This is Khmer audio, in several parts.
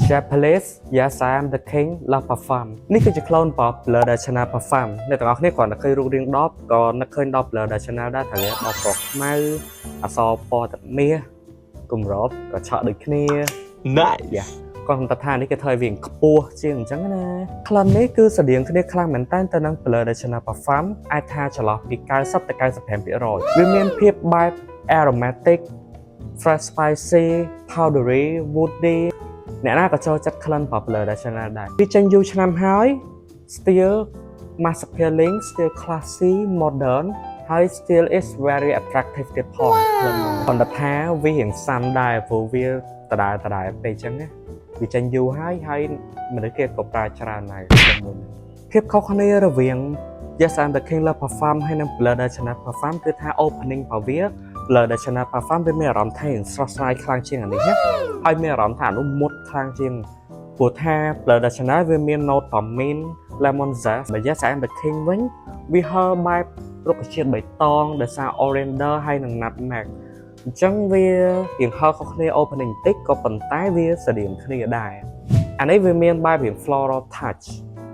Japanese Yes, I am the King Le Parfum នេះគឺជា clone របស់ Bleu de Chanel Parfum អ្នកទាំងអស់គ្នាគ្រាន់តែឃើញរូបរាងដបក៏នឹកឃើញដល់ Bleu de Chanel ដែរថាវាដបពណ៌ខ្មៅអក្សរពណ៌ទឹកមាសគម្របក៏ឆក់ដូចគ្នា Nice. Yeah. គាត់តែថានេះគេធ្វើឲ្យវាខ្ពស់ជាងអញ្ចឹងណាក្លិននេះគឺស្រដៀងគ្នាខ្លាំងមែនតើទៅនឹង Bleu de Chanel Parfum អាចថាចន្លោះពី90ទៅ95%វាមានភាពបែប aromatic, fresh, spicy, powdery, woody អ្នកណាក៏ចូលចិត្តក្លិនរបស់ Bleu de Chanel ដែរវាចេញយូរឆ្នាំហើយ still mass appealing, still classy, modern ហើយ still is very attractive ទៀតផងក្លិនហ្នឹងប៉ុន្តែថាវារៀងសាំដែរព្រោះវាដដែលដដែលពេកអញ្ចឹងណាវាចេញយូរហើយហើយមនុស្សគេក៏ប្រើច្រើនដែរក្លិនមួយហ្នឹងភាពខុសគ្នារវាង Yes, I'm the King Le Parfum ហើយនិង Bleu de Chanel Parfum គឺថា opening របស់វា Bleu de Chanel Parfum វាមានអារម្មណ៍ថារៀងស្រស់ស្រាយខ្លាំងជាងអានេះណាហើយមានអារម្មណ៍ថាអានោះមុតខ្លាំងជាងព្រោះថា Bleu de Chanel វាមាន note របស់ mint, lemon zest បើ Yes, I'm the King វិញវាហឺបែបរុក្ខជាតិបៃតងដោយសារ coriander ហើយនិង nutmeg អញ្ចឹងវារៀងហឺខុសគ្នា opening បន្តិចក៏ប៉ុន្តែវាស្រដៀងគ្នាដែរអានេះវាមានបែបរៀង floral touch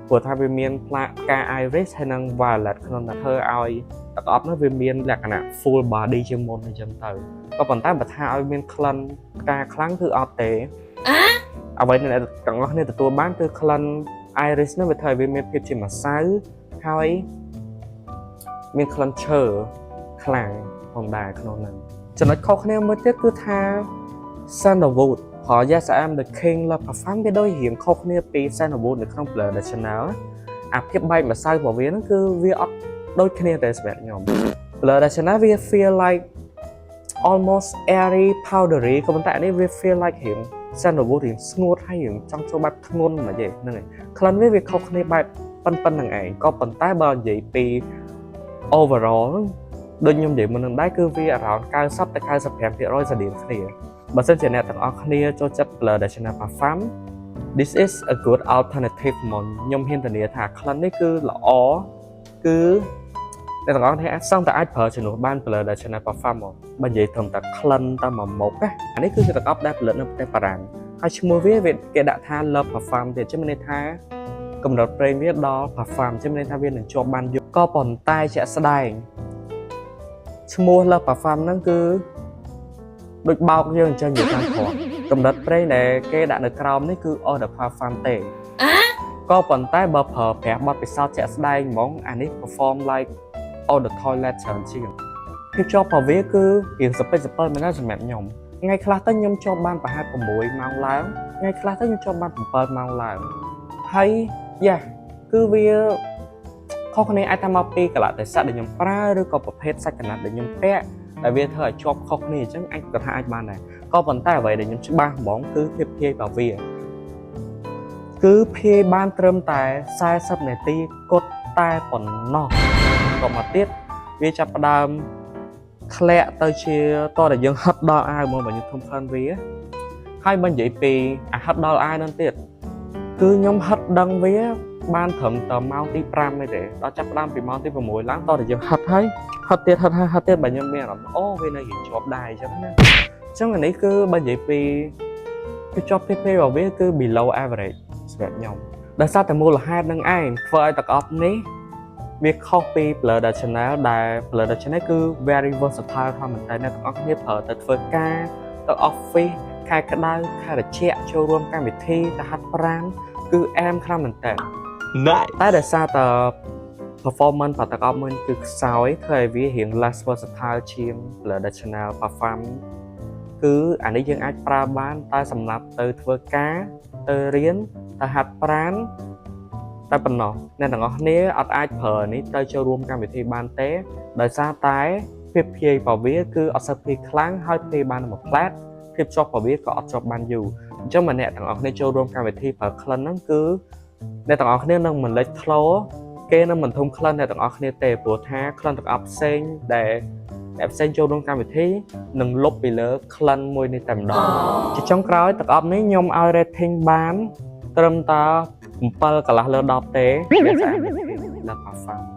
ព្រោះថាវាមានផ្លាកផ្កា iris ហើយនិង violet ក្នុងតែធ្វើឲ្យទឹកអប់នោះវាមានលក្ខណៈ full body ជាងមុនអញ្ចឹងទៅក៏ប៉ុន្តែបើថាឲ្យមានក្លិនផ្កាខ្លាំងគឺអត់ទេអ្វីដែលអ្នកទាំងអស់គ្នាទទួលបានគឺក្លិន iris នោះវាធ្វើឲ្យវាមានភាពជាម្សៅហើយមានក្លិនឈើខ្លាំងផងដែរក្នុងហ្នឹងចំណុចខុសគ្នាមួយទៀតគឺថា sandalwood ព្រោះ Yes, I am the King Le Parfum វាដូចរៀងខុសគ្នាពី sandalwood នៅក្នុង Bleu de Chanel អាភាពបែកម្សៅរបស់វាហ្នឹងគឺវាអត់ដូចគ្នាទេសម្រាប់ខ្ញុំ Bleu de Chanel វា feel like almost airy, powdery ក៏ប៉ុន្តែអានេះវា feel like រៀង sandalwood រៀងស្ងួតហើយរៀងចង់ចូលបែបធ្ងន់ហ្មងទេហ្នឹងហើយក្លិនវាវាខុសគ្នាបែបប៉ុណ្្នឹងឯងក៏ប៉ុន្តែបើនិយាយពី overall ដូចខ្ញុំនិយាយមុននឹងដែរគឺវា around 90ទៅ95%ស្រដៀងគ្នាបើសិនជាអ្នកទាំងអស់គ្នាចូលចិត្ត Bleu de Chanel Parfum, this is a good alternative ហ្មងខ្ញុំហ៊ានធានាថាក្លិននេះគឺល្អគឺអ្នកទាំងអស់គ្នាអាចសឹងតែអាចប្រើជំនួសបាន Bleu de Chanel Parfum ហ្មងបើនិយាយត្រឹមតែក្លិនតែមួយមុខណាអានេះគឺជាទឹកអប់ដែលផលិតនៅប្រទេសបារាំងហើយឈ្មោះវាវាគេដាក់ថា Le Parfum ទៀតចឹងមានន័យថាកម្រិតប្រេងវាដល់ Parfum ចឹងមានន័យថាវានឹងជាប់បានយូរក៏ប៉ុន្តែជាក់ស្ដែងឈ្មោះ Le Parfum ហ្នឹងគឺដូចបោកយើងអញ្ចឹងនិយាយតាមត្រង់កម្រិតប្រេងដែលគេដាក់នៅក្រោមនេះគឺ Eau de Parfum ទេក៏ប៉ុន្តែបើប្រើប្រាស់បទពិសោធន៍ជាក់ស្ដែងហ្មងអានេះ perform like eau de toilette ច្រើនជាងភាពជាប់របស់វាគឺរៀងសពិចសពិលមែនណាសម្រាប់ខ្ញុំថ្ងៃខ្លះទៅខ្ញុំជាប់បានប្រហែល6ម៉ោងឡើងថ្ងៃខ្លះទៅខ្ញុំជាប់បាន7ម៉ោងឡើងហើយយ៉ាគឺវាខុសគ្នាអាចថាមកពីកលៈទេសៈដែលខ្ញុំប្រើឬក៏ប្រភេទសាច់កណាត់ដែលខ្ញុំពាក់ដែលវាធ្វើឲ្យជាប់ខុសគ្នាអញ្ចឹងអាចក៏ថាអាចបានដែរក៏ប៉ុន្តែអ្វីដែលខ្ញុំច្បាស់ហ្មងគឺភាពភាយរបស់វាគឺភាយបានត្រឹមតែ40នាទីគត់តែប៉ុណ្ណោះក៏មកទៀតវាចាប់ផ្ដើមធ្លាក់ទៅជាតតែយើងហិតដល់អាវមកបើខ្ញុំធំក្លិនវាហើយបើនិយាយពីអាហិតដល់អាវนั่นទៀតគឺខ្ញុំហិតដឹងវាបានត្រឹមតែម៉ោងទី5ទេទេដល់ចាប់ផ្ដើមពីម៉ោងទី6ឡើងតតែយើងហិតហើយហិតទៀតហិតហើយហិតទៀតបើខ្ញុំមានអារម្មណ៍អូវានៅរៀងជាប់ដែរអញ្ចឹងណាអញ្ចឹងអានេះគឺបើនិយាយពីគឺជាប់ពីពេលរបស់វាគឺ below average សម្រាប់ខ្ញុំដោយសារតែមូលហេតុនឹងឯងធ្វើឲ្យទឹកអប់នេះវាខុសពី Bleu de Chanel ដែល Bleu de Chanel គឺ very versatile ខ្លាំងមែនតើអ្នកទាំងអស់គ្នាប្រើទៅធ្វើការទៅ office ខែក្តៅខែត្រជាក់ចូលរួមកម្មវិធីទៅហាត់ប្រាណគឺអែមខ្លាំងមែនតើ Nice. តែដោយសារតែ performance របស់ទឹកអប់មួយគឺខ្សោយធ្វើឲ្យវារៀង less versatile ជាង Bleu de Chanel Parfum គឺអានេះយើងអាចប្រើបានតែសម្រាប់ទៅធ្វើការទៅរៀនទៅហាត់ប្រាណតែប៉ុណ្ណោះអ្នកទាំងអស់គ្នាអត់អាចប្រើនេះទៅចូលរួមកម្មវិធីបានទេដោយសារតែភាពភាយរបស់វាគឺអត់សូវភាយខ្លាំងហើយភាយបានមួយផ្លែតភាពជាប់របស់វាក៏អត់ជាប់បានយូរអញ្ចឹងបើអ្នកទាំងអស់គ្នាចូលរួមកម្មវិធីប្រើក្លិនហ្នឹងគឺអ្នកទាំងអស់គ្នានឹងមិនលេចធ្លោគេនឹងមិនធំក្លិនអ្នកទាំងអស់គ្នាទេព្រោះថាក្លិនទឹកអប់ផ្សេងដែលអ្នកផ្សេងចូលរួមកម្មវិធីនឹងលុបពីលើក្លិនមួយនេះតែម្ដងជាចុងក្រោយទឹកអប់នេះខ្ញុំឲ្យ rating បានត្រឹមតែ7កន្លះលើ10ទេវាស្អាតលើ Parfum។